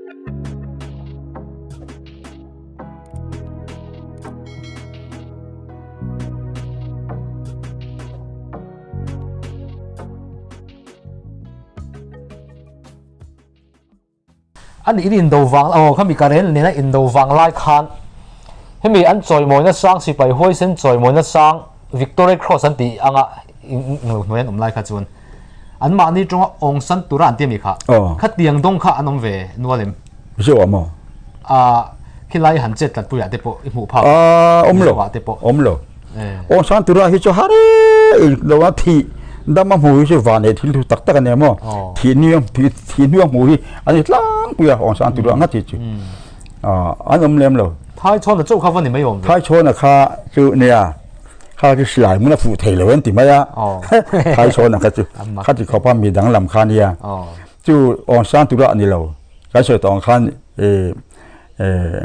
Ani in indo vang aw khami Karen nena indo vang lai khan hemi an chawimawina sang sipai huaisen chawimawina sang Victoria Cross an tih anga hnuai an awm lai kha chuan an mahni tawnga awng san tura an ti ami kha khatiang dawng kha an awm ve nual em? Mizo ah maw? Ah khilai han chet tlat puiah te pawh i hmuh phak awm lo awm lo Awng san tura hi chu har e lo a thih dam a hmu hi chu van leh thil thu tak tak a nia maw thih hnu thih hnu a hmu hi a ni tlangpui a awng san tura ngat hi chu an awm lem lo. Thaichhawna chauh kha va ni mai awm ve. Thaichhawna kha chu nia kha chu silai hmun a fuh thei lo an ti mai a Thaichhawna kha chu khati khawpa mi danglam kha nia chu awng san tura a ni lo kan sawi tawh ang khan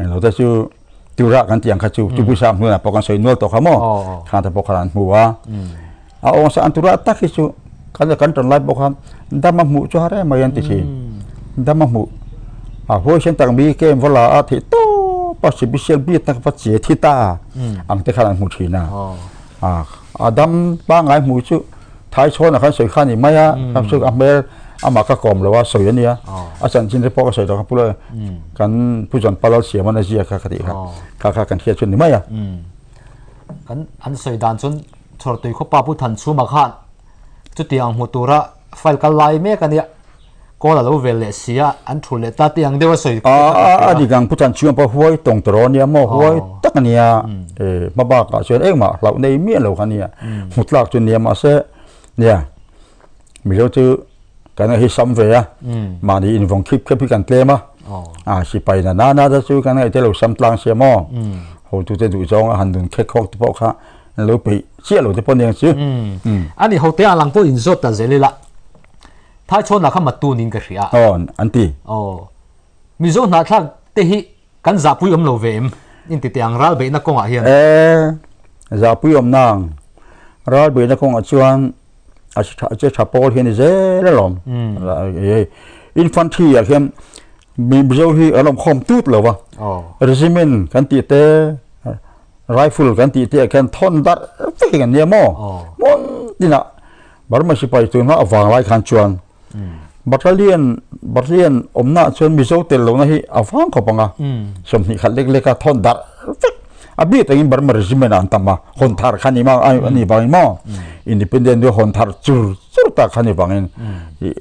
englo te chu Tura kan tih ang kha chu chu pawisa hmunah pawh kan sawi nual tawh kha maw khang te pawh khan an hmu a a awng sa an tura tak hi chu kan kan tan lai pawh khan dam a hmuh chu har em mai an ti thin dam a hmuh a huaisen tak mi kem va la a theih tawp a sibisial bik tak va che thi ta ang te khan an hmu thin a a dam pangngai hmuh chu Thaichhawn a kan sawi kha a ni mai a, chu a hmel amah ka kawm lo a sawi a nia, a chanchin te pawh ka sawi tawh kha pu kan Pu John Palal siam a zia kha ka tih kha, kha kha kan hriat chu a ni mai a. Kan an sawi dan chuan Chhawrtui khawpa Pu Thanchhuma khan chutiang hmu tura file kal lai mek a nia. Kawl a lo vel leh si a, an thul leh ta tih ang deuh a sawi ka hria. A dik ang Pu Chanchhunga pawh huai tawng tawh a nia maw, huai tak a nia. Hma bakah chuan engmah hlauh nei miah lo kha a nia, hmu tlak chu nia mahse nia Mizo chu kan hi sam ve a, mahni invawng khip khep hi kan tlem a, a sipai na na na te chu kan ngaihte lo sam tlang sia maw, hotute duh zawng a han nun khek khawk te pawh kha an lo peih chiah lo te pawh aniang chu. A ni hote ang lang pawh inzawt ta zel ila. Thaichhawnah kha matu niin ka hria. Aw, an ti. Aw. Mizo hnahthlak te hi kan zahpui awm lo ve em? Inti teh ang ral beihna kawngah hian. E, zahpui awm nang. Ral beihna kawngah chuan a che tha pawl hi a ni zel alawm. Infantry ah hian Mizo hi an awm khawm tut lo va. Regiment kan tih te, rifle kan tih te ah khian thawn darh vek an nia maw? Hmun tinah Burma sipai tuna a vang lai khan chuan Battalion Battalion awmna chuan Mizo tel lohna hi a vang khawp ang a, 20 khat lek lek a thawn darh vek. A bik takin Burma regiment ah an tam a, hawn thar kha ni ma a ni vangin maw Independent chu hawn thar chur chur tak kha ni vangin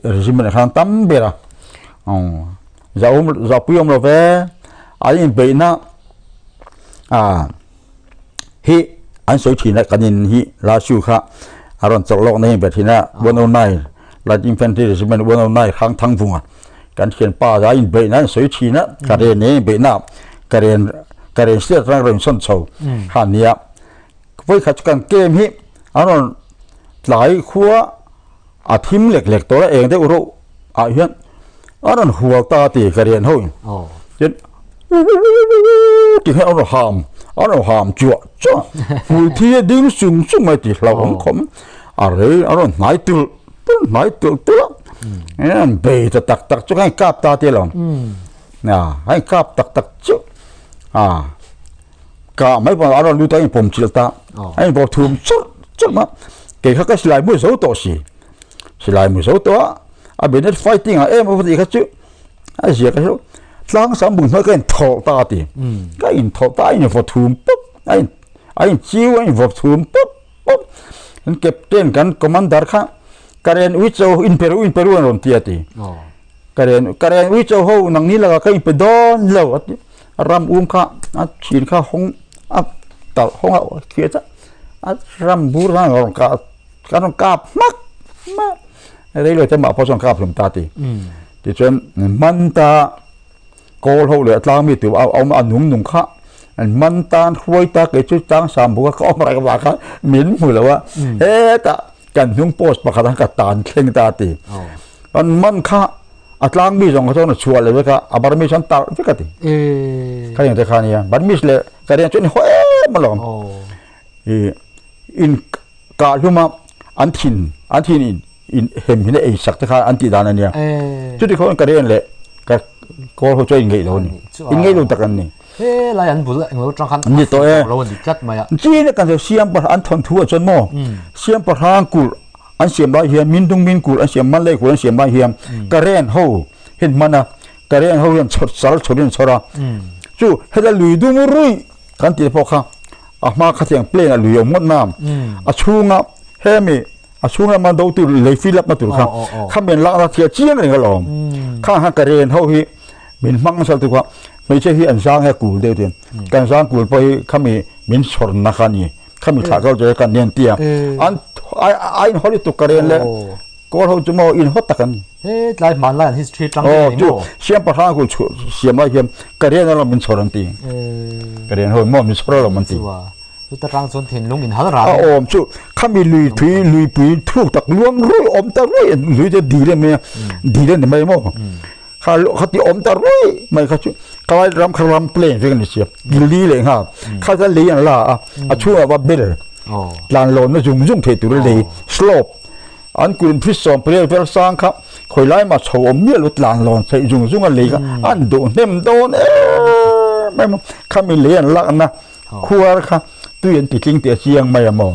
regiment ah khan an tam ber a. Zahawm zahpui awm lo ve, an inbeihna ah hi an sawi thin a kan in hi Lashu kha a rawn chawlh lawk na hi ber thin a 109 Light Infantry Regiment 109 Hrang Thangvunga kan thianpa a inbeih na an sawi thin a Karen e inbeih na Karen Karen state atang rawn sawn chho kha a nia vawikhat chu kan camp hi an rawn tlai khua a thim lek lek tawh a eng deuh reuh ah hian a rawn hual ta ti Karen ho in tin ti hian a rawn ham a rawn ham chuah chuah hmui thi a ding sung sung mai ti hlauhawm khawm a rei a rawn hnai tulh tulh hnai tulh tulh a an bei ta tak tak chu kha in kap ta te lo a in kap tak tak chu a ka mai pawh a rawn lut a in pawm chilh ta a in vawk thum churh churh ma kei kha ka silai mu zo tawh si silai mu zo tawh a a benet fighting ah em a ti kha chu a zia ka hriat tlang sang bung hnuai ka in thawlh ta a ti ka in thawlh ta a in vaw thum pawp a in a in chiu a in vaw thum pawp pawp kan captain kan commander kha karen ui cho in pe ru in pe ru an rawn ti a ti karen karen ui cho ho nang ni lakah ka in pe dawn lo a ti ram um kha a thin kha hawng a talh hawng a khiat a a ram bur khan a rawn kah a rawn kap hmak hmak Rei lo te mah pawh chuan kap hlum ta ti. Tichuan man ta kawl ho leh tlang mi tu a awm a nung nung kha an man tan hruai ta kei chu tlang sam buk a ka awm reng vang kha min hmu lo a hetah kan hnung post pakhat ah ka tan thleng ta ti. An man kha a tlang mi zawng kha chuan a chhuah leh vek a a Burmese an tarh vek a ti. Kha eng te kha nia Burmese leh Karen chu an haw em alawm. In Kah hlum a an thin an thin in in hem hin a ei sak te kha an tih dan a nia. Chuti khaw in ka ren leh ka Kawl ho chu a inngeih lo a ni. Inngeih lo tak an ni. He lai an bul englo tang khan ni tawh e. Lo an ni tlat mai a. Chin kan sawi siam pa an thawn thu ah chuan maw siam pahrang kulh an siam lai hian min dung min kulh an siam man lei kulh an siam lai hian Karen ho hian hman a Karen ho hian chhawt sal chhawt in chhawr a chu heta lui dung ruih kan tih pawh kha a hma khatiang plane a lui awm ngawt na a chhunga hemi a chhung lama do tur lei fill up na tur kha kha min lak na thia chiang reng alawm kha kha Karen ho hi min hmang nasa tu kha hmeichhia hi an zang hi a kul deuh tin kan zang kul pawh hi khami min chhawr na kha ni khami thlah kal chu kan nen tia an a in hawli tuk Karen le kawl ho chu maw in hawt tak an he tlai hman lai an history tang ni chu siam pahrang kul chu siam lai hian Karen alawm min chhawr an ti Karen ho maw min chhawr alawm an ti Chuta tang chuan thinlung in hal ran. A awm chu khami lui thui lui pui thuk tak luang ruih awm ta ruih lui te dil em mai dil a ni mai maw kha khati awm ta ruih mai kha chu khalai ram kha ram plain vek a ni sia gili leh nghal kha kha lei an la a a chhungah va bel tlan lawnna zung zung thei tur a lei slope an kun phi sawm pariat vel sang kha khawi lai mah chho awm miah lo tlan lawn theih zung zung a lei kha an duh hnem dawn em em a khami lei an lakna Khuar kha tui an ti tling tih a chiang mai a maw?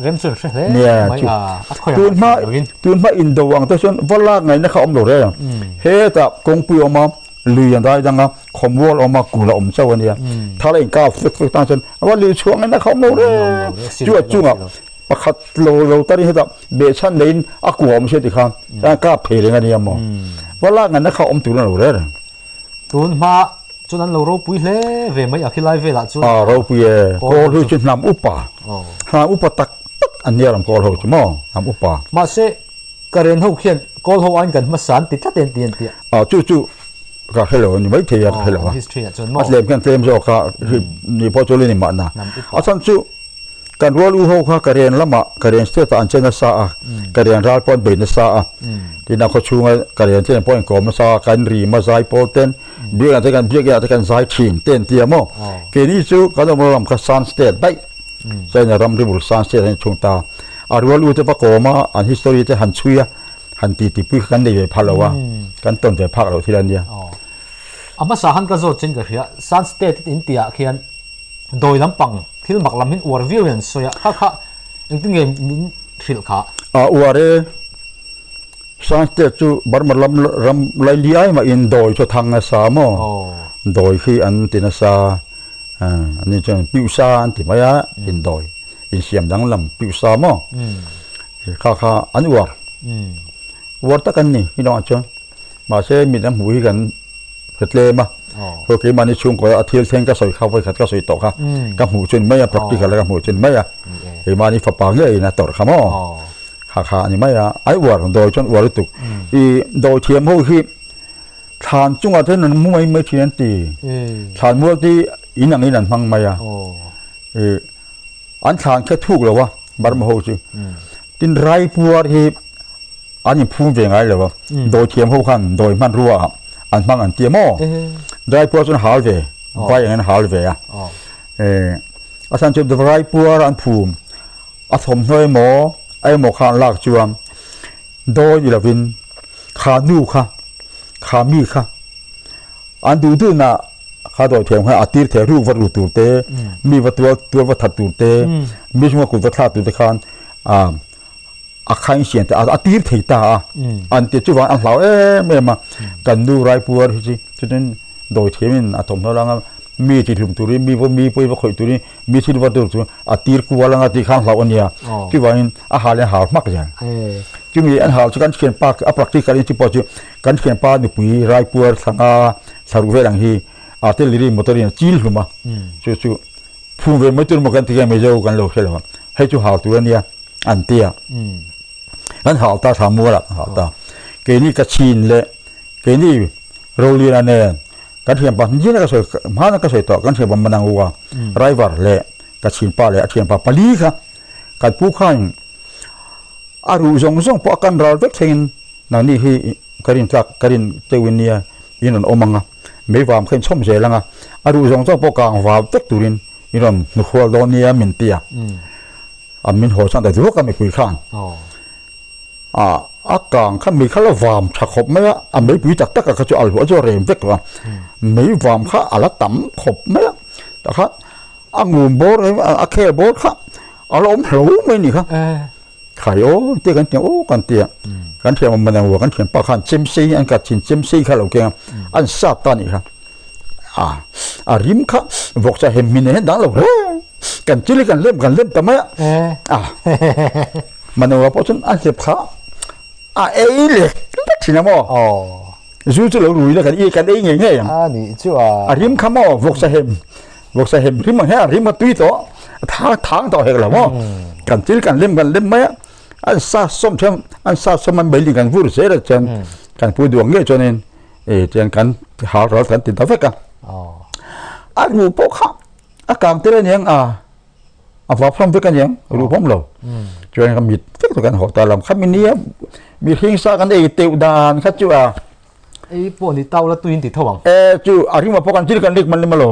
Rem chu an hre hle mai a, a khawi ang a tling loin. Tun hma indo ang te chuan va lak ngaihna kha awm lo reng a. Hetah kawngpui a awm a, lui an dai dang a, khawmual a awm a, kul a awm chauh a nia. Thal a inkap fek fek tan chuan va lui chhuah ngaihna kha awm lo reng. Chu a chungah pakhat lo lo tarin hetah behchhan neiin a kua awm sia tikhan chuan kap thei reng a nia maw? Va lak ngaihna kha awm tur a lo reng. Tun hma Chuan an lo ropui hle ve mai a khilai velah chuan. A ropui e, Kawl hi chu hnam upa, hnam upa tak tak an nia ram Kawl ho chu maw, hnam upa. Mahse Karen ho khian Kawl ho aiin kan hmasa an ti tlat e an ti an ti a. A chu chu ka hre lo a ni maithei a ka hre lo a. History ah chuan maw. A tlem khian tlem zawk a, ni pawh chu ni mahna. A chhan chu Kan rual u ho kha Karen lamah Karen state ah an che nasa a, Karen ral pawh an bei nasa a, tin a khawchhunga Karen te pawh an kawm nasa a, kan rim a zai pawl ten biakah te kan biakah te kan zai thin te an ti a maw. Keini chu kan awm lam kha Shan state daih, China ram ribul Shan state an chhung ta. A rual u te va kawm a, an history te han chhui a, han titi pui kha kan nei ve phak lo a, kan tawn ve phak loh thil a nia. A hmasa han ka zawt chin ka hria, Shan state in tihah khian Dawi lampang thil mak lam hin uar viau in an sawi a, kha kha engtin nge min hrilh kha? A uar e, Shan State chu Burma lam ram laili ai mah in dawi chu a thang nasa maw? Dawi khi an ti nasa, an ni chuan piusa an ti mai a, in dawi insiam danglam piusa maw? Kha kha an uar, uar tak an ni hi lawngah chuan. Mahse mit an hmuh hi kan hre tlem a, khaw keimahni chhungkaw a thil thleng ka sawi kha vawikhat ka sawi tawh kha ka hmuh chun mai a, practical a ka hmuh chun mai a, keimahni fapa ngeiin a tawrh kha maw kha kha a ni mai a, ai uar dawi chuan uar lutuk i dawi thiam ho hi thlan chungah te hian an mu mai mai thin an ti, thlan mual te in angin an hmang mai a, i an thlan kha thuk lo a Burma ho chu, tin Raipuar hi an inphum ve ngai lo a, dawi thiam ho khan dawi hmanrua ah an hmang an ti a maw? Dry puar chuan hal ve, vai angin hal ve a. A chhan chu dry puar an phum a thawmhnaw emaw a emaw kha an lak chuan dawi ni lovin kha nu kha, kha mi kha an duh duhna kha dawi thiam khan a tir thei a, ruk va ru tur te, mi va tual tual va that tur te, mi chunga kut va thlak tur te khan a khain sian te a tir thei ta a an ti chuvang an hlau em em a kan nu Raipuar hi chu chutin dawi thiamin a thawmhnaw langa mi ti hlum turin mi mi pawi va khawih turin mi thil va tur chu a tir kual anga tih khan hlau ania chuvangin a hal in a hal hmak zel chumi an hal chu kan thianpa a practical in chu pawh chu kan thianpa nupui Raipuar thlanga thlaruh vel ang hi a tel ri motor in a chil hlum a chu chu phum ve mai tur maw kan ti nge Mizo kan lo hre lo a hei chu hal tur ania. an ti a kan hal ta tha mual ah kan hal ta keini ka chin leh keini Roliana nen kan thianpa hmina ka sawi hmana ka sawi tawh kan thianpa Manangua driver leh ka chinpa leh a thianpa pali kha kan pu khan a ruh zawng zawng pawh a kan ral vek thlengin nangni hi ka rin tlak ka rin teuhin nia in rawn awm ang a mei vam kha in chhawm zel ang a a ruh zawng zawng pawh kang val vek turin in rawn hnuhrual dawn nia min ti a. A min haw chuan ta duak a mipui khan. A A kang kha mei kha la vam tha khawp mai a, a meipui tak tak a kha chu a luah chu a rem vek tawh a, mei vam kha a la tam khawp mai a, tah khan a ngum bawr a khel bawr kha a la awm hlo mai a ni kha. Khai aw te kan tiang aw kan tia, kan thiam awm man ang kan thiam pa khan chemsei an kat thin chemsei kha lo keng a, an sat ta a nih kha. A a rim kha vawksa hem hmin hian dang lo hle kan chili kan lem kan lem ta mai a a manoa pawh chuan a hlep kha a ei lek lek thin a maw zu chu lo rui la kan i kan ei ngei ngei ang a ni chu a a rim kha maw vawksa hem vawksa hem rim ang hian a rim kha tui tawh thang thang tawh hek lo maw kan chil kan lem kan lem mai a an sa sawm thiam an sa sawm an meiling kan vur zel a chuan kan pui duang ngei chuanin e chuan kan hal ral kan ti ta vek a a ru pawh kha a kang tel aniang a a vap hlawm vek aniang ru hlawm lo chuan ka mit vek kan haw ta lam kha mi nia mi hring sa kan ei teuh dan kha chu a ei pawh ni tau la tuin ti tho ang e chu a ringwa pawh kan thil kan rik man lem alo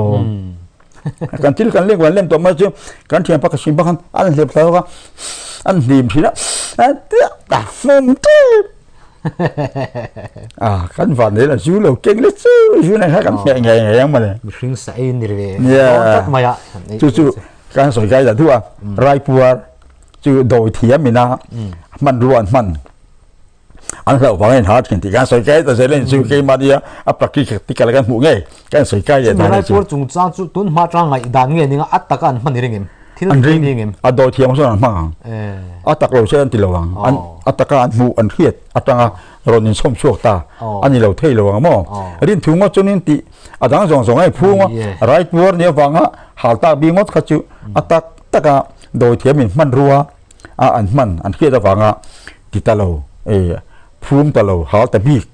kan thil kan rik man lem tawh mai chu kan thian pa ka sim pa khan an hlep thla ka an hlim thin a a hmum tep À kan van nei la zu lo keng le chu zu nei kha kan hmeh ngei ngei ang mawle. Mihring sa ei ni ve dawn tak mai a. Chu chu kan sawi kai la thu a raipuar chu dawi thiam ina hmanrua an hman an hlauh vangin ha thin tih kan sawi kai ta zel a ni chu keimahnia a practical kan hmuh ngei kan sawi kai leh dan a ni chu. Raipuar chungchang chu tun hma tang ngaih dan nge ninga a taka an hman i ring em? Thil An ring, a dawi thiam chuan an hmang ang. A tak lo che an ti lo ang. An a taka an hmuh an hriat atanga rawn inchhawm chhuak ta a ni lo thei lo ang maw? Rin thu ngawt chuan in tih a dang zawng zawng a inphung a, rai puar nia vanga hal tak bik ngawt kha chu a tak taka dawi thiam in hmanrua a an hman an hriat avanga ti ta lo, phum ta lo, hal ta bik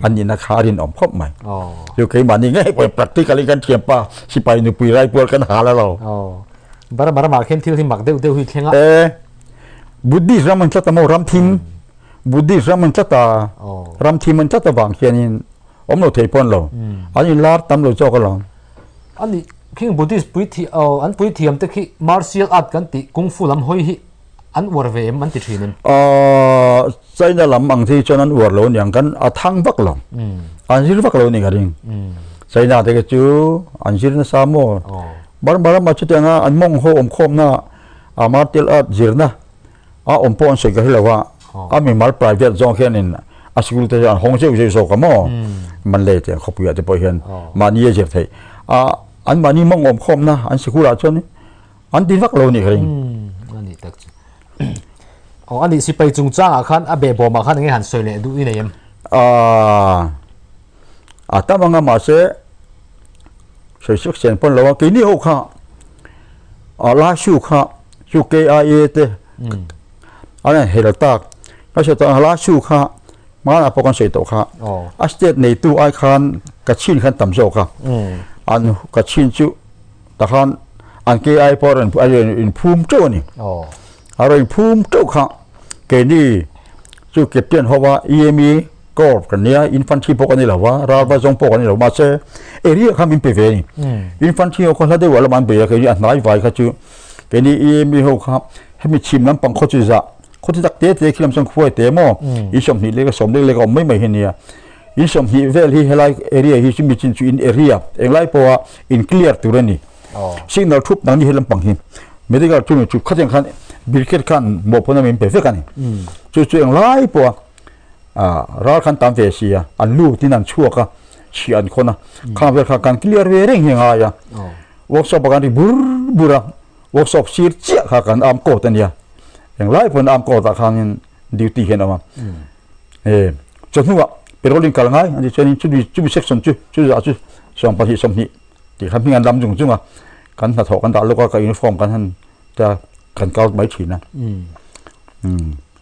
an nihna kha a rinawm khawp mai. Chu keimahni ngei pawhin practically kan thiampa sipai nupui rai puar kan hal a lo. Burma ramah khian thil hi mak deuh deuh hi thleng a. E, Buddhist ram an tlat a maw ram thim Buddhist ram an tlat a ram thim an tlat avang hianin awm lo thei pawh an lo an inlar tam lo zawk alawm. Ani khing Buddhist puithi an puithiam te khi martial art kan tih kung fu lam hawi hi an uar ve em an ti thin em? China lam ang hi chuan an uar lo aniang kan a thang vak lo an zir vak lo ni ka ring China te chu an zir nasa maw Burma rama chutianga an mawng ho awm khawmna a martial art zirna a awm pawh an sawi ka hre lo a a mimal private zawng hianin a sikul te chu an hawng zeuh zeuh zawk a maw man le tiang khawpuiah te pawh hian mahni a zir theih a an mahni mawng awm khawmna an sikulah chuan An ti vak lo nih ka ring. A nih tak chu. Aw a nih sipai chungchangah khan a behbawmah khan enge han sawi leh duh i nei em? A tam anga mahse sawi sek sen pawn lo a keini ho kha a Lashu kha chu KIA te an han hel tak ka hre tawh a Lashu kha hmanah pawh kan sawi tawh kha a state neitu ai khan Kachin khan tam zawk a an Kachin chu Takhan an ke ai pawh rawn a rawn inphum teuh a ni. A rawn inphum teuh kha keini chu captain ho a EME corps kan nia infantry pawh kan ni lo va ralva zawng pawh kan ni lo mahse area kha min pe ve a ni. Infantry ho kha hla deuh ah lamah an bei a keini a hnai vai kha chu keini EME ho kha hemi chhim lampang khaw chu zah khaw chi tak te te khi lam chuan khuai te maw in 20 leh ka 10 leh ka awm mai mai hi nia. In 20 vel hi helai area hi chumi chin chu in area englai pawha in clear tur a ni. Signal thup nang ni he lampang hi medical chu chu khatiang khan brigade khan mawhphurhna min pe vek a ni. Chu chu englai pawha ral khan tam ve si a, an lut in an chhuak a, chhiah an khawn a, khang vel kha kan clear ve reng hi a ngai a. Workshop ah kan ri bur bur a, workshop sir chiah kha kan arm coat a nia. Englai pawhin arm coat ah khanin duty hian a awm a. E chawhnuah petrol in kal ngai an ti chuanin chumi chumi section chu chu zah chu 22 20 tih kha hming an lam chung chung a kan hnathawh kan dah lawk a ka uniform kan han ta kan kal mai thin a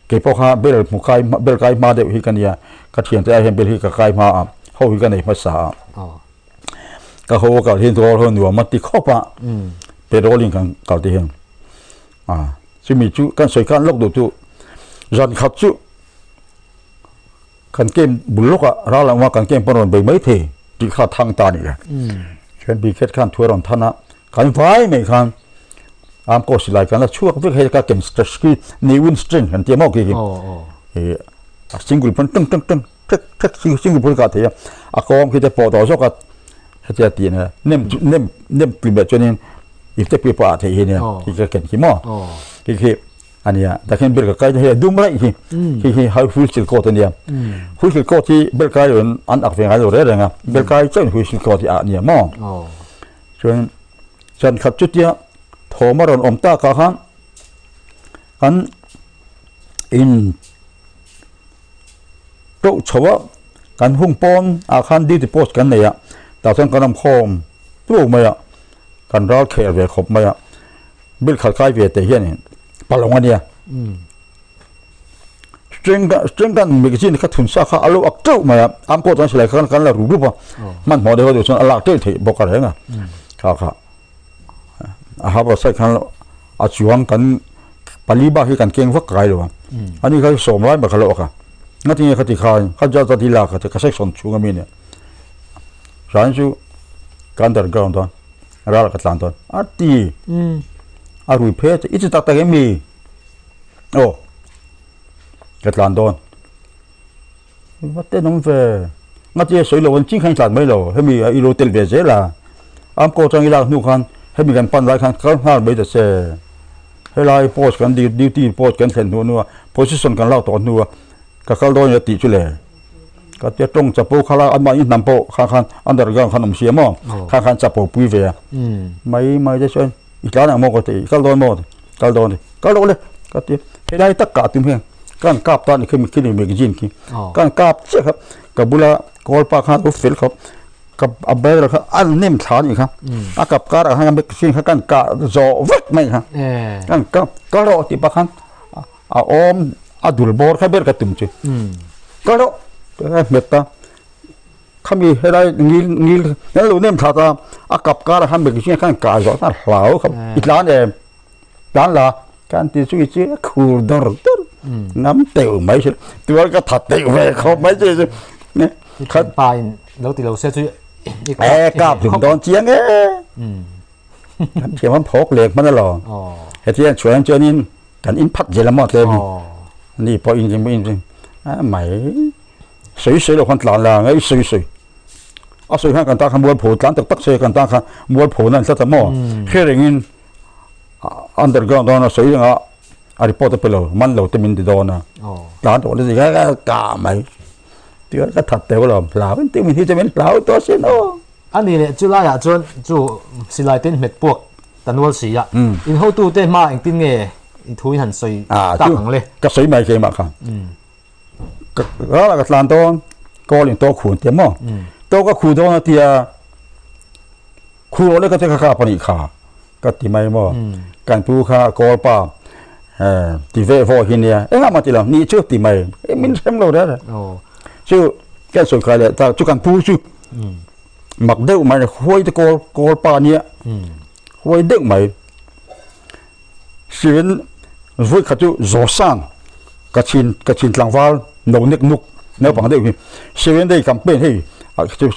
kei pawh kha bel hmu kai bel kai hma deuh hi ka nia ka thiante ai hian bel hi ka kai hma a ho hi ka nei hmasa a ka ho a kal hian dawr ho nuam a ti khawp a petrol in kan kal te hian a chumi chu kan sawi khan lawk duh chu zan khat chu Kan kem bul lawkah ral ang a kan kem pawn rawn bei mai thei tih kha thang ta a ni e. Chuan Biket khan thu a rawn than a, kan vai mai khan arm course silai kan la chhuak vek hei ka kem string ni win string kan ti a maw khi khi. A single pawn tung tung tung tek tek single pawn kah thei a, a kawng khi te pawh tawh zawk a hetia tih nia nem nem nem tih leh chuanin ipte pui pawh ah theih hi nia khi ka ken khi maw khi khi ania takhin bel ka kai hei a dum raih hi khi khi hai whistle coat ania whistle coat hi bel kai loin an ak ve ngai lo reng reng a bel kai chauhin whistle coat hi ah ania maw chuan chuan khat chutia thawm a rawn awm tak ah khan kan in toh chho a kan hung pawn ah khan duty post kan nei a tah chuan kan awm khawm tluak mai a kan ral khel ve khawp mai a bill khat kai ve teh hian in palawng a nia string string gun magazine kha thun sa kha a lo ak teuh mai a am pawh chuan silai khan kan la ru rup a hmanhmawh deuh a duh chuan a lak teuh theih bawk a reng a kha kha. A hap side khan a chuang kan pali bak hi kan keng vak kai lo a ani kha sawm lai ber kha lo a ka ngati nge khati khan kha ja ti la kha ka section chhung ami nia zan chu ka underground dawn ral ka tlan dawn a ti a rui phe i chi tak tak em mi aw ka tlan dawn Va ten awm ve. Ngati a sawi lo an ching khan i tlan mai lo. Hemi i lo tel ve zel a. Amkaw atang i lak hnu khan hemi kan pan lai khan kal nghal mai ta che. Helai post kan duty post kan thlen hnu hnua position kan lak tawh hnua ka kal dawn nia tih chu le. Ka tia tawng chapo kha la anmahni hnam pawh kha khan underground khan awm sia maw kha khan chapo pui ve a. Mai mai te chuan i tlan ang maw ka ti i kal dawn maw kal dawn kal rawh le ka ti helai tak kah tum hian kan kap ta ni khi khi ni magazine khi kan kap chiah kha ka bula kawl pa khan u fel khawp ka a barrel kha an nem thla ni kha a kap kar ah khan magazine kha kan kah zawh vek mai kha kan kap kal rawh tih pa khan a awm a dul bawr kha ber ka tum chu kal rawh a hmet ta Khami helai ngil ngil ngil lo nem thla ta a kap kar ah khan magazine khan kai zawh khan hlau khawp i tlan em tlan la kan ti chu i chi a khur dawr dawr ngam teuh mai chu tual ka that teuh ve khawp mai chu chu khat pa in lo ti lo se chu e kap hlum dawn chiang e kan thiam an phawk lek hman alawm hetiang chuan chuanin kan in phat zel a maw tlem ni pawh in in mai Sawi sawi lo khan tlan la ngai sawi sawi. A sawi khan kan tan khan mualpho tlan tak tak se kan tan khan mualpho na an tlat a maw. Hre rengin underground dawn a sawi renga a report a pe lo man lo te min ti dawn a. Tlan tawh le ka ka mai. Tichuan ka that teuh lo hlau in tih min hi chu min hlau tawh asin aw. Ani leh chu laiah chuan chu silai ten hmet puak ta nual si a. In hotute hma engtin nge in thu in han sawi tak ang le? Ka sawi mai keimah kha. Rala ka tlan dawn kawl in to khun tia maw to ka khu dawn a tia khu rawh le ka te ka kap anih kha ka ti mai maw kan pu kha kawl pa ti ve vaw hi nia engah mah ti lo nih chu ti mai min hrem lo reng reng chu kan sawi khai leh ta chu kan pu chu mak deuh mai huai te kawl kawl pa nia huai deuh mai. Sirin vui khat chu Zawsan Kachin Kachin tlangval no nek nuk naupang deuh hi Seven Day campaign hei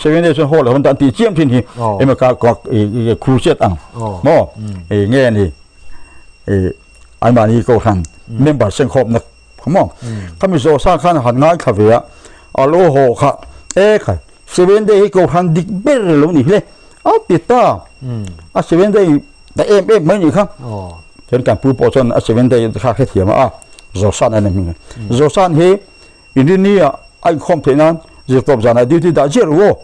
Seven Day chuan hall ah an tih chiam thin hi emaw ka crusade ang maw nge ni anmahni kohhran member sengkhawm na kha maw khami Zawsan khan han ngaithla ve a a lo haw kha e khai Seven Day hi kohhran dik ber lo ni hle A ti ta. A seven day ta em em mai ni kha. Chuan kan pu pawh chuan a seven day kha hrethiam a Zosan a ni hming. Zosan hi Inrinni ah a inkhawm theih nan zirtawp zanah duty dah ziah ru aw.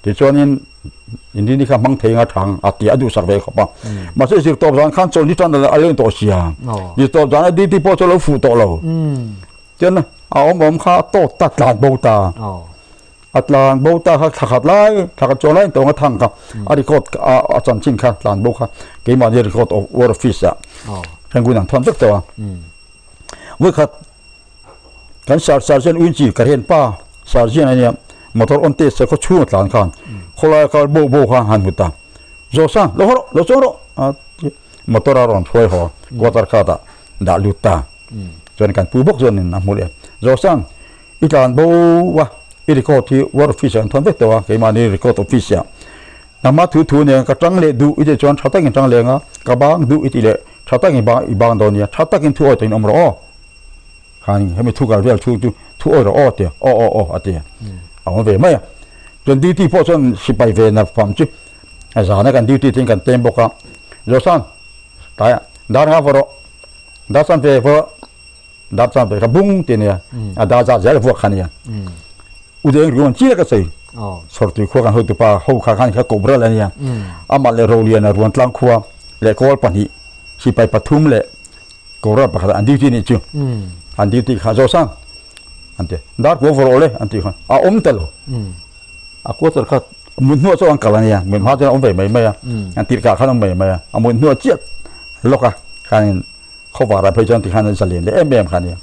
Tichuanin Inrinni kha hmang thei anga thang a ti a duhsak ve khawp a. Mahse zirtawp zan khan chawlhni tan a leng tawh sia. Zirtawp zana duty pawh chu a lo fuh tawh lo. Chuan a awm awm kha a tawt ta tlan bo ta. A tlan bo ta kha thla khat lai, thla khat chuang lai tawng a thang kha, a record a chanchin kha tlan bo kha keimahni record of war office ah Rangoon an thawn vek tawh a. Vawikhat kan sergeant Uinchi ka rian pa sergeant a nia motor on test khaw chhung a tlan khan khawlai a kal bo bo kha han hmu ta. Zawhsan lo haw rawh, lo chuang rawh a ti motor a rawn hruai haw quarter khat ah dah lut ta. Chuan kan pu bawk chuan in a hmu leh a. Zawhsan I tlan bo a, i record hi ward office ah an thawn vek tawh a, keimahni record office ah nangmah thu thu nen ka tang leh duh i tih chuan tha takin tang leng a, ka bang duh i tih leh tha takin bang i bang dawn nia, tha takin thu awi takin awm rawh aw. Khan hemi thu kal vel thu chu Thu awi rawh aw ti a, aw aw aw a ti a, a awm ve mai a. Chuan duty pawh chuan sipai ve na fam chu a zana kan duty te in kan tem bawk a, Josan tlaiah dar nga vaw rawh, dar chuan ve vaw rawh, dar chuan ve ka bung ti ania, a dar zat zel vuak kha ania. U deng riuan chiah ka sawi, Chhawrtui khua kan hotupa ho kha khan kha koh ral ania, amah leh Roliana Ruantlang khua leh kawl pahnih sipai pathum leh Kawra pakhat an duty nih chu an duty kha zo sang an ti dar kuang vawrh le an ti khan a awm ta lo a quarter kha mun hnuah chuan an kal ania mun hma chuan a awm ve mai mai a an tirh kah khan a awm mai mai a a mun hnuah chiah lawk a khanin khawvar ah phei chuan tikhan an zalen leh em em kha ania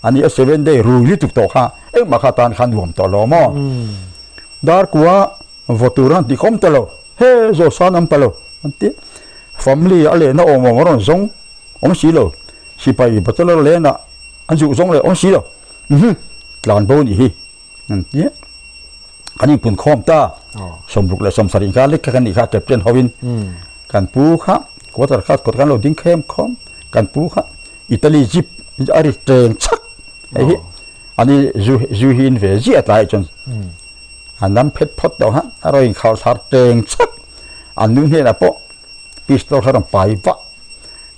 ani a seven day rui lutuk tawh kha engmah kha tan khan nuam tawh lo maw dar kua Vaw tur an ti khawm ta lo, he zawh san an pa lo an ti. Family a lehna awm awm a rawn zawng awm si lo, sipai bachelor lehna an zuh zawng leh awm si lo, uhm tlan bo nih hi an ti. Kan inpun khawm ta, 66 leh 70 inkar lek kha kan nih kha captain hovin kan pu kha quarter kha kawt kan lo ding khem khawm, kan pu kha Italy jeep a ri teng chhak hei hi ani zu zu hi in ve ziah tlai chuan. A nam phet phawt tawh kha a rawn inkhauh thar teng chak. An nu hnenah pawh pistol kha a rawn pai vah.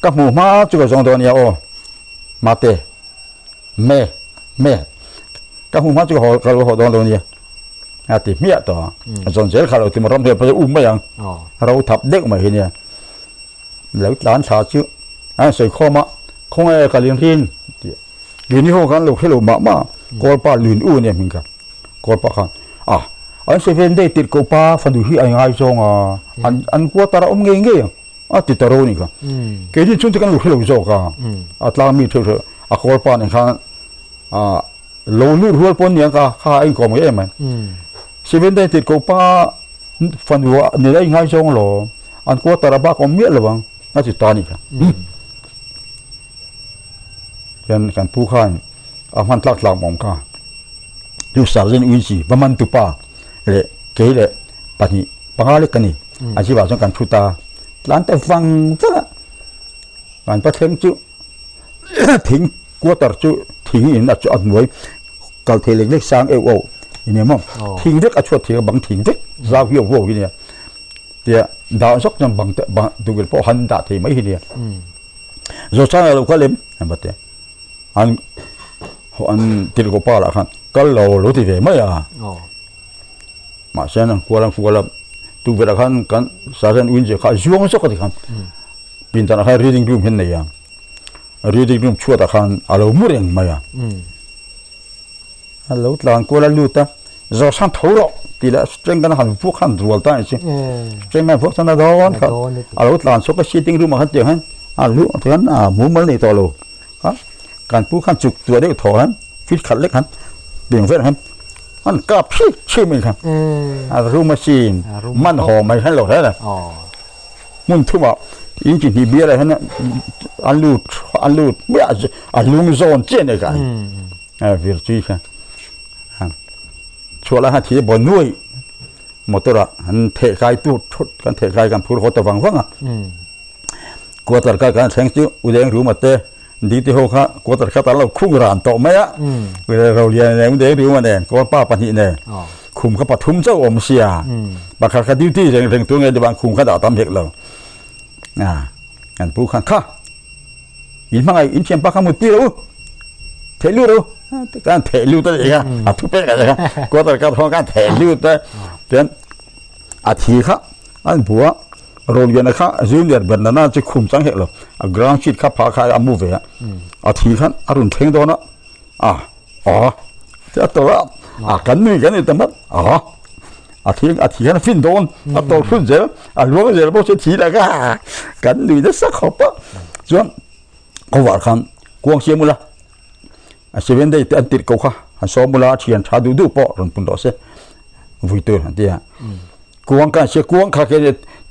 Ka hmuh hma chu ka zawng dawn nia aw Mate, Me, Me, ka hmuh hma chu ka haw ka lo haw dawn lo nia a ti hmiah tawh a. A zawn zel kha lo ti maw ram hmel pawh chu um mai ang. Ro thap deuh mai hi nia. Lo tlan thla chu a sawi khawm a, Khawnge ka lin rin tih a. Lin hi ho khan lo hre lo mah mah a, Kawlpa lin u ania hming kha. Kawlpa khan a an seven day tirh koh pa fanu hi a ngai zawng a, an an quarter a awm ngei ngei ang a ti ta ro ni kha. Keini chhungte kan lo hre lo zawk a, a tlang mi theuh theuh a Kawlpa nen khan a lo lut rual pawn niang ka kha a inkawm ngei em mai. Seven day tirh koh pa fanu a nel a ingai zawng lo, an quarter a bak awm miah lo ang a ti ta ni kha. Hian kan pu khan a hman tlak tlak mawm kha chu sergeant Wincy va man tu pa leh kei leh pahnih panga lek ka ni a zivah chuan kan thu ta tlan ta vang vang a kan pa thleng chu thing quarter chu thing in a chu a hnuai kal thei lek lek sang euh euh eng emaw thing vek a chhuat thing a bang thing vek zau hiau huau hi nia tia dah zawk chuan bang te bang tukverh pawh han dah thei mai hi nia Zawhchana lo kal em an va ti a an an tirhkoh pa lah khan kal lo lo ti ve mai a mahse an kual an kual a tukverh ah khan kan sergeant Windsor kha a zuang zawk a ti khan pindan ah khan reading room hi an nei a reading room chhuat ah khan a lo mu reng mai a. A lo tlan kual a lut a, Zawhsan tho rawh tih leh string kan han vuak khan rual ta anih chu. String kan vuak chuan a dawn kha a lo tlan chhuak a sitting room ah khan tiang hian a luh tiang hian a mumal nei tawh lo a kan pu khan chuk tuah deuh thaw hian fit khat lek khan tiang vel hian an kap hri hri mai khan a room a sin man haw mai khan lo hle a hmun thumah in chi hnih bial ah hian an lut an lut hmiah a lung zawn chiah a ni kha. Vir chui kha chhuah lai khan thi bawn nuai motor ah an theh kai tu thut kan theh kai kan phur haw ta vang vang a quarter kha kan thleng chu udeng room ate duty ho kha quarter kha tan lo khung ran tawh mai a ro lian nen udeng room nen kawl pa pahnih nen khum kha pathum chauh awm sia pakhat kha duty reng reng tur nge bang khum kha dah tam hek lo a kan pu khan kha In hmangaih in thianpa kha mutpui rawh u, theh lut rawh u, kan theh lut a nih kha, a thu pek a nih kha, quarter kha thawng khan theh lut a, chuan a thi kha an bu a, Roliana kha junior Bernana chu khum chang hek lo, a ground sheet kha phah kha a mu ve a, a thi khan a rawn thleng dawn a, a aw a tawrh a, a kan nui kan ni ta mat, aw. A thi a thi hian a fin dawn a tawr hrut zel a luang zel bawk chu thi lah kha kan nui nasa khawp a chuan khawvar khan kuang siam ula a seven day te an tirh ko kha han sawm ula thian tha duh duh pawh rawn pun rawh se vui tur an ti a kuang kan sia kuang kha ke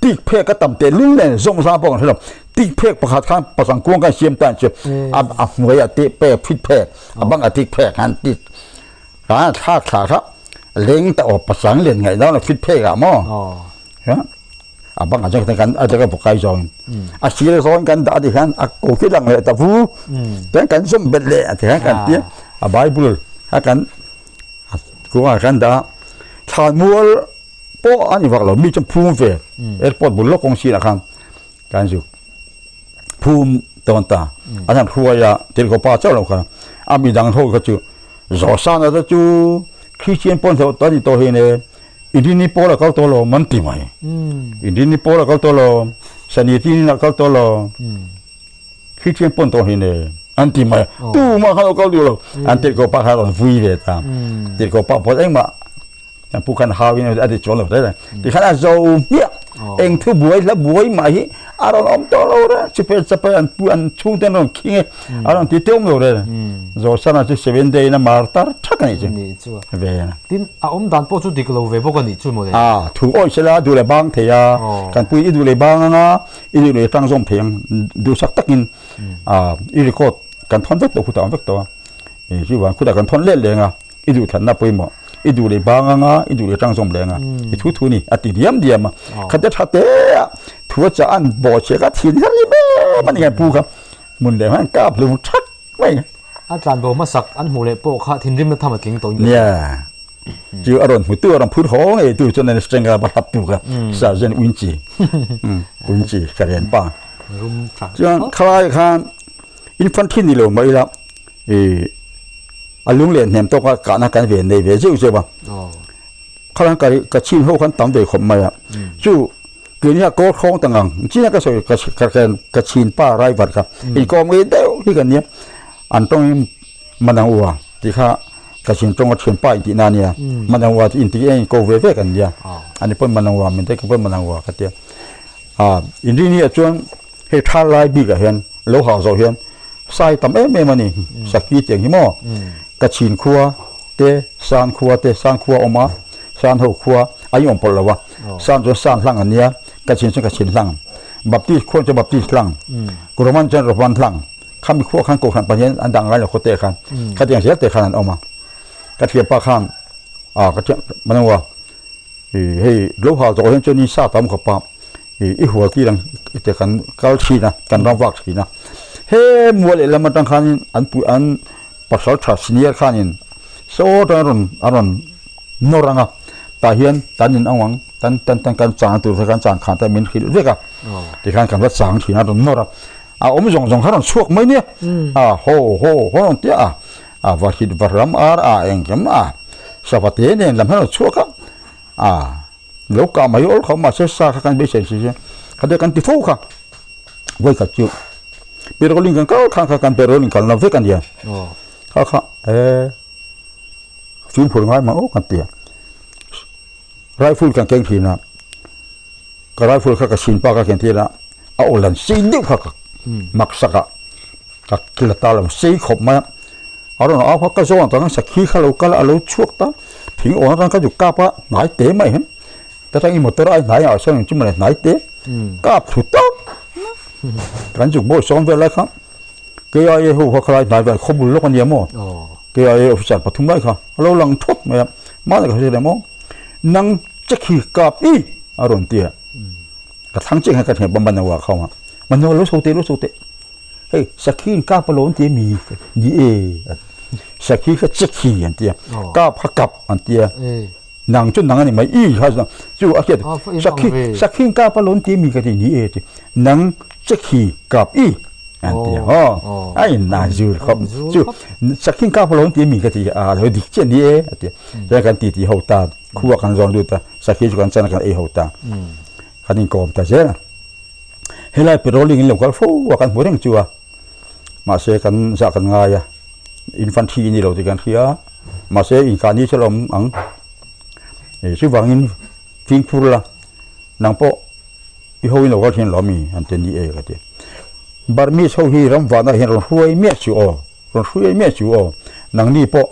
tik phek a tam teh lul nen zawng za pawh kan hre lo tik phek pakhat khan pasang kuang kan siam tan chu a a hnuai a te pek phit phek a bang a tik phek han ti Kan thlak thla kha leng ta aw pasang len ngaih dawn a fit phek ah maw a bang ah chuan kan a ka bukai zawng a sir zawn kan dah ti khan a ko khi lang leh ta vu ten kan zum bet leh ti khan kan tia a bible. A kan kuangah kan dah a, thlanmual pawh a ni vak lo, mi chuan phum ve, airport bul lawk kawng sinah khan kan zuk phum tawn ta. An han hruai a, Tirhkoh pa chauh lo kha, a midang ho kha chu Zawhsana te chu Kristian pawn hlauh ta ni tawh hi ne, Inrini pawl a kal tawh lo man ti mai. Inrini pawl a kal tawh lo, Sanitinin a kal tawh lo. Kristian pawn tawh hi ne an ti mai. Tu mah khan a kal duh lo. An tirhkoh pa kha a rawn vui ve ta. Tirhkoh pa pawh engmah Kan pu khan hau in a ti chuang lo hle. Ti khan a zo hmiah. Eng thu buai hla buai mah hi a rawn awm tawh lo re. Chupe chape an pu an chhung ten rawn khing e. A rawn ti teuh lo re. Zawhsana chu seven day in a mar tar thak a nih chu. Nih chu. Ve a. Tin, a awm dan pawh chu dik lo ve bawk a nih chu mawle. A, thu awih sela duh leh bang thei a. Kan pu in i duh leh bang anga i duh leh tang zawm thei ang duhsak takin a i record kan thawn vek tawh khutah awm vek tawh a. Chuvang khutah kan thawn let leng a. I duh thatna pawimawh, i duh leh bang anga, i duh leh tang zawm leng a, i thu thu ni a ti diam diam a. Khate tha te a thu a chah an bawh che kha thin her ni em a ni ngai pu kha hmun leh hman kap hlum thak mai. A tlan bo hmasak an hmuh leh pawh kha thinrimna tham a tling tawh in ka hria. Nia, chu a rawn hmu tu a rawn phur haw ngei tu chuan an strength a va hlap tu kha Sergeant Winchi, Winchi ka rian pa. Chuan khalai khan infantry ni lo mai ila i a lung leh hnem tawk a kahna kan ve nei ve zeuh zeuh a khalan ka ka chin ho khan tam ve khawp mai a chu keini a kawl khawng ta ngang china ka sawi ka ka ka chin pa driver kha in kawm ngei deuh hi kan nia an tawng in manang ua ti kha ka chin tawng a thian pa in tih na nia manang ua in ti en ko ve ve kan nia ani pawn manang ua min te ka pawn manang ua ka tia a inri ni ah chuan hei tha lai bik ah hian lo hau zawh hian Sai tam em em a ni, Sakhi tiang hi maw? Kachin khua te, San khua te, San khua awm a, San ho khua a inawm pawlh lo a, San chuan San hlang an nia, Kachin chuan Kachin hlang, Baptist khua chuan Baptist hlang, Roman chuan Roman hlang, khami khua khan Kohhran pahnih an dah ngai lo khawte khan, khatiang zel te khan an awm a. Ka thianpa khan, a ka thian, manawa, hei lo hal zawh hian chuan sa tam khawp a i hual tir ang te kan kal thin a kan ram vak thin a he mual lehlam atang khanin an pui an pasal tha senior khanin saw atang a rawn a rawn nawr ang a tah hian tan in awm ang tan tan tan kan chang tur kha kan chang khan te min hrilh vek a tikhan kan va chang thin a rawn nawr a a awm zawng zawng kha rawn chhuak mai nia a haw haw haw rawn tia a A va hit va ram ar a engkim a sava te nen lam hian a chhuak a, a lo kah mai awlh kha mahse sa kha kan beisei si si kha te kan ti fo kha vawi khat chu petrolling kan kal khan kha kan petrolling kalna vek a nia kha kha e fimkhur ngai mang aw kan ti a rifle kan keng thin a ka rifle kha ka sin pa ka ken tir a a aw lan sei deuh kha ka mak sak a ka la ta lo sei khawp mai a a rawn au kha ka zawn atang sakhi kha lo kal a lo chhuak ta thing awn atang ka zu kap a hnai te mai hian ta tang i motor a hnai ah sawn chu mawle hnai te kap thlu tawp kan zuk bawi sawm vel lai kha KIA ho kha khalai hnai vel khawbul lawk a nia maw KIA officer pathum lai kha a lo lang thawt mai a mahni ka hre leh maw nang chekhi kap i a rawn ti a ka thlang chiah khan ka thian bam ban a kha ma mano lo so te lo so te hei sakhi in kap alawm ti mi ni e sakhi kha chekhi an tia kap kha kap an tia nang chu nang ani mai i kha chu a khiat sakhi sakhi in kap alawm ti mi ka ti ni e ti nang chekhi kap i an tia ho ai na zu khop chu sakhi in kap alawm ti mi ka ti a lo dik che ni e a tia te kan ti ti ho ta khuwa kan zawn lut a sakhi chu kan chan kan ei ho ta kan in kawm ta zel a Helai patrolling in lo kal fo a kan hmu reng chu a, mahse kan zah kan ngai a, infantry ni lo tih kan hria a, mahse inkahni chu a lo awm ang, ih chuvangin fimkhur la nang pawh i ho in lo kal thin lo ami an ti a ni e ka ti. Burmese ho hi ram vanah hian rawn hruai miah chu aw, rawn hruai miah chu aw, nangni pawh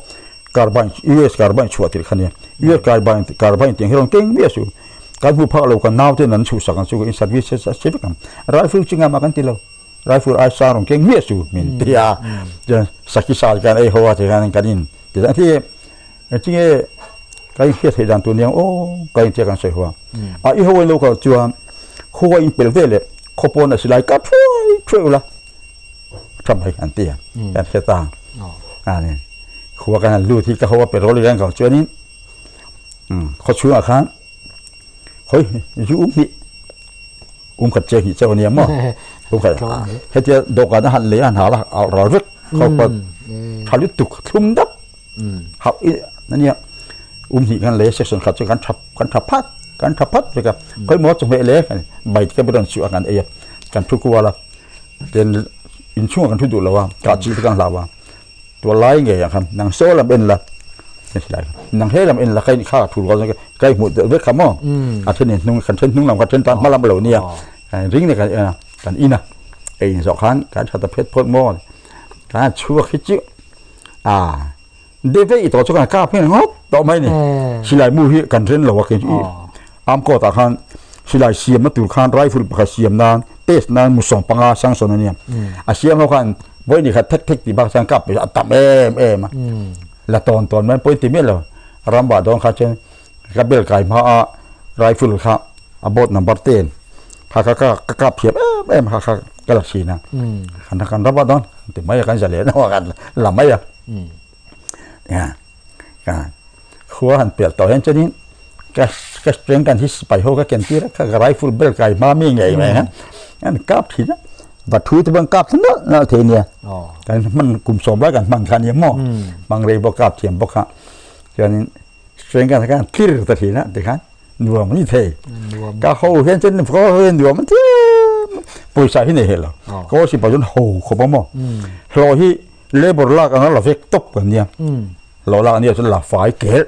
carbine US carbine chhuah tirh kha nia, US carbine carbine tih ang hi rawn keng miah chu. Kan hmu phak lo kan nau ten an chhuhsak ang chu in service a che vek ang. Rifle chu engah mah kan ti lo. Rifle ai sang rawn keng miah chu min ti a. Chuan saki sa kan ei ho a ti khan kan in ti a. Ti tinge kan in hriat theih dan tur nia aw kan in tia kan sawi ho a. A i ho in lo kal chuan khaw a in pel ve leh khaw pawn a silai kap thuai thuai ula tha mai an ti a. Kan hre ta. Ani. Khua kan han lut hi ka ho a petrol i kan kal chuanin khaw chhungah khan hoi zu um hnih um khat che hnih chauh ania maw um khat hetia dawhkan a han lei a han hal a ral vek kho pa tha lutuk thlum dap hauh i ania um hnih kan lei section khat chu kan tha kan tha phat kan tha phat vek a khoi maw chawhmeh le bai te ka rawn suh a kan ei a kan thu kual a ten inchhungah kan thu duh lo a kah chilh te kan hlau a Tua lai ngei ang khan nang saw lam en la nang he lam en la kai kha thu ko kai hmu deuh vek kha maw a then in hnung kan then hnung lam kan then tan hma lam lo nia ring ne kan kan ina ei in zawh khan kan tha ta phet phawt maw kan chhuak hi chu a de ve i to chu kan kap nge ngawt tawh mai ni silai mu hi kan ren lo a ke am ko ta khan silai siam na tur khan rifle pakhat siam nan test nan mu sawm panga sanction ania a siam ho khan Voi ni khat thek thek ti bak chuan kap a tam em em a. La tawn tawn mai pawi ti miah lo. Ram bah dawn kha chuan ka bel kai hma a rifle kha a boat number 10 kha kha ka kap thiam em em kha kha ka la thin a. Kan kan ram bah dawn ti mai a kan za leh a kan la mai a. Ka khua han pel tawh hian chuanin ka ka strength kan hi sipai ho ka ken tir a kha ka rifle bel kai hma mi ngei mai han an kap thin a va thu te pawh an kap nalh nalh thei ania kan hman kum sawm lai kan hman kha ania maw hmang rei bawk kap thiam bawk kha chuanin strength kan khan tlir ta thin a tikhan nuam an ni thei ka ho hian chuan ka ho hian nuam an ti pawisa hi nei hek lo ka ho sipai chuan ho khawp a maw hlawh hi Labour lak anga la vek tawp kan nia. Lo lak ania chuan la fai kel.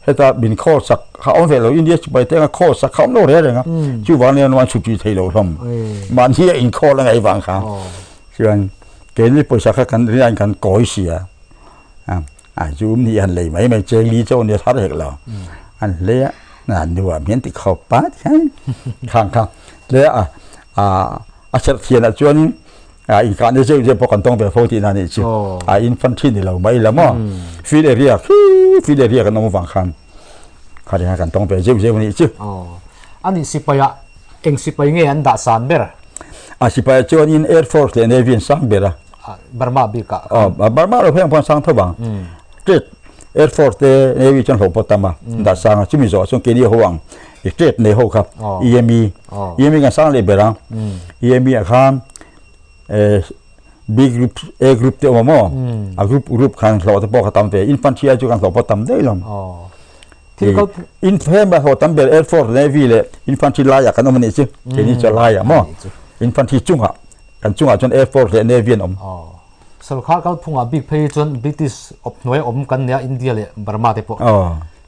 Heta min khaw sak kha awm ve lo India sipai te anga khaw sak kha awm lo reng reng a. Chuvang nia nuan chhuti thei lo hlawm. Mahni a inkhawl a ngaih vang kha. Chuan keini pawisa kha kan rin aiin kan kawi si a. A chu ni han lei mai mai cheng li chaw nia thar hek lo. An hlei a na nuam hian ti khawp pa ti khan khang kha tle a a serh thian ah chuanin a inkahna zeuh zeuh pawh kan tawng ve fo tihna nih chu a infantry ni lo mai la maw field area khi field area kan awm avang khan kha ringa kan tawng ve zeuh zeuh nih chu ani sipai ah eng sipai nge an dah san ber a sipai chuan in air force leh navy an sang ber a Burma bik ah Burma lo pheng pawh an sang tho vang trade air force te navy chuan hlawh pawh tam a dah sang a chumi zawh chuan keini ho ang i trade nei ho kha EME EME kan sang leh ber ang EME ah khan B group A group te awm a maw a group group khan hlawh te pawh kha tam ve infantry ai chu kan hlawh pawh tam daih lo in hem a hlawh tam ber air force navy leh infantry laiah kan awm a nih chu keini chu laiah maw infantry chungah kan chungah chuan air force leh navy an awm Sorkar kalphungah bik phei hi chuan British awp hnuai awm kan nia India leh Burma te pawh.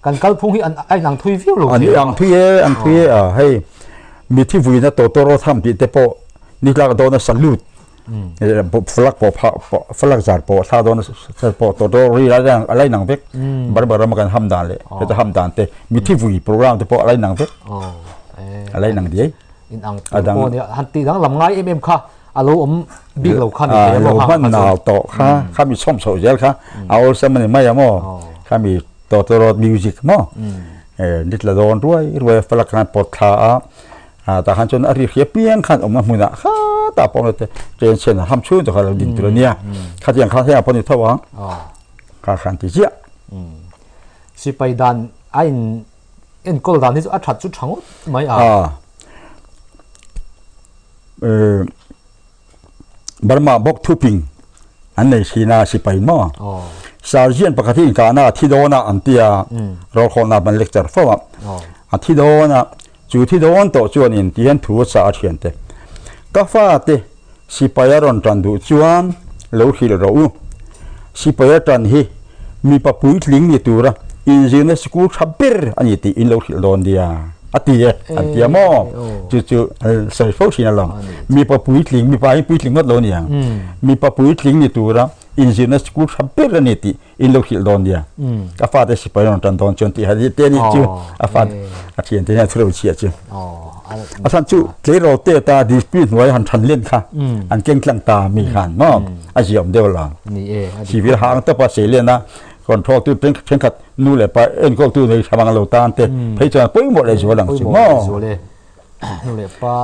Kan kalphung hi a inang thui viau lo thei. An thui e, an thui e. Hei mithi vuina tawtawr aw tham tih te pawh nitlak dawna salute flag pawh flag zar pawh thla dawna pawh tawtawr ri a la inang vek. Burma rama kan ham dan leh heta ham dan te mithi vui program te pawh a la inang vek. A la inang diai. Inang tur pawh nia han tih danglam ngai em em kha. A lo awm bik lo kha ni thei a maw? Lo hman nau tawh kha, kha mi chhawm chhoh zel kha a awlsam a ni mai a maw? Kha mi tawtawrawt music maw? Nit la dawn ruai ruai a falak khan pawt thla a, tah khan chuan a ri hria piang khan awm a hmunah kha tah pawh te train chhian a ham chhung te kha lo din tur a nia. Khatiang kha hengah pawh ni tho ang. Kha khan ti ziah. Sipai dan a in enkawl dan hi chu a that chu tha ngawt mai a. Burma bawk thuping an nei thin a sipai maw Sergeant pakhat hi inkahna a thi dawn a an ti a rawlkhawlna an lecture fo a a thi dawn a chu thi dawn tawh chuan in ti hian thu a chah a thiante ka fate sipai a rawn tan duh chuan lo hrilh rawh u sipai a tan hi mipa puitling ni tura inzirna sikul tha ber a ni tih in lo hrilh dawn nia a ti e an ti a maw chu chu sawi fo thin alawm mipa puitling mipa hi puitling ngawt lo niang mipa puitling ni tura inzirna sikul tha ber a ni tih in lo hrilh dawn nia ka fate sipai rawn tan dawn chuan tih hadi te ni chu a fat a thian te hian thuro chhia chu a than chu tleirawl te ta discipline hnuai han than len kha an keng tlang ta mi khan maw a ziawm deuh lo ni e civil hang te pa sei len a control tu then thenkhat nu leh pa enkawl tu nei thamang lo tan te phei chuan pawimawh leh zual ang chu maw nu leh pa.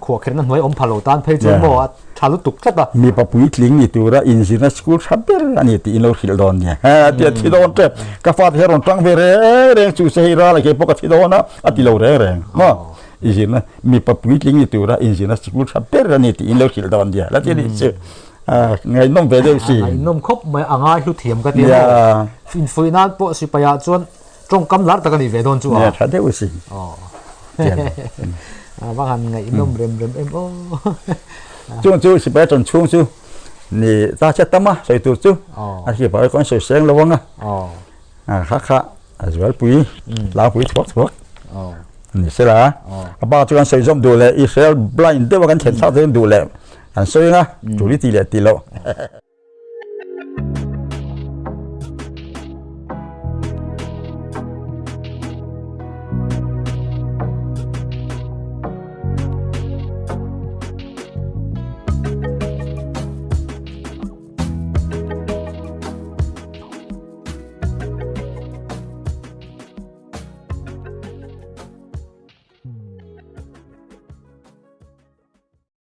Khuahkhirhna hnuai awm pha lo tan phei chuan maw a tha lutuk tlat a. Mipa puitling ni tura inzirna school tha ber a ni tih in lo hrilh dawn nia. He tia thi dawn tep. Ka fate hi a rawn tang ve reng reng chu se hei ral a kei pawh ka thi dawn a, a ti lo reng reng maw. Inzirna mipa puitling ni tura inzirna school tha ber a ni tih in lo hrilh dawn nia. La ti a nih chu. Ngaihnawm ve deuh si. Ngaihnawm khawp mai a ngai hlu thiam ka ti maw. Infuih nan pawh sipaiah chuan Tawngkam lar tak a nih ve dawn chu a. Nia tha deuh si. Aw. A va han ngaihnawm rem rem em aw. Chung chu sipai tawn chhung chu ni ta che tam a sawi tur chu a hi pa kan sawi seng lo anga. A kha kha a zual pui tlang pui thuak thuak. Ni sela a ba chu kan sawi zawm duh leh Israel blind deuh a kan thlen thlak duh leh an sawi anga tuli ti leh ti lo.